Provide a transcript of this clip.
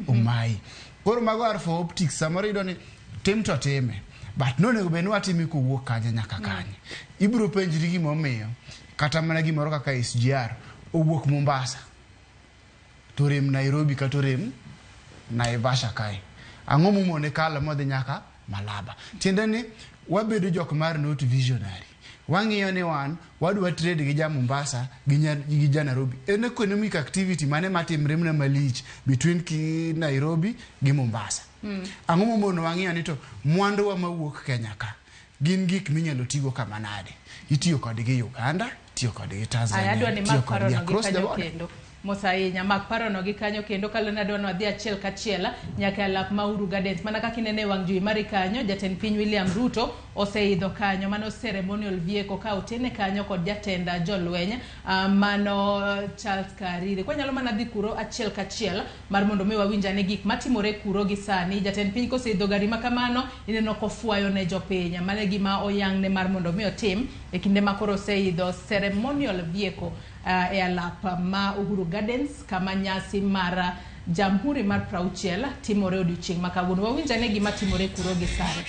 omayi. Koro mago are for optics. Samoro iyudo ni tim to time, but nonego bed ni watime kowuok kanye nyaka kanye. Ibiro penjri gimomiyo kata mana gimoro kaka SGR owuok Mombasa to rem Nairobi kata orem Naivasha kae. Ang'o momone kalo modhi nyaka Malaba? Tiende ni wabedo jok mar not visionary. Wang'iyo ni wan wadwa trade gi ja Mombasa gi, gi ja Nairobi. En economic activity mane matimre mana malich between ki Nairobi gi Mombasa? Ang'o momono wang'iyo ni to mwanduwa mawuok Kenya ka gin gik minyalo tigo kama nade? Itiyo kodgi Uganda, itiyo kodgi Aya, Tanzania, adwa ni itiyo mak kodgi parono gi across the kanyo border. kendo. Mos ahinya, mak parono gi kanyo kendo kaluwore ni adwa ni wadhi achiel kachiel nyaka e alap ma Uhuru Gardens. Mana kaka ineno e wang' jowi mari kanyo, jatend piny William Ruto oseidho kanyo. Mano ceremonial vehicle ka otene kanyo kod jatend jolweny mano Charles Karire. Kwanyalo mana dhi kuro achiel kachiel mar mondo mi wawinj ane gik matimore kuro gi sani. Jatend piny koseidho gari ma kamano, ineno kofwayo ne jopiny. Mano e gima oyangne mar mondo mi otim e kinde ma koro oseidho ceremonial vehicle e alap ma Uhuru Gardens kama nyasi mar Jamhuri mar 60 timore odiochieng' ma kawuono. Wawinj ane gima timore kuro gi sani.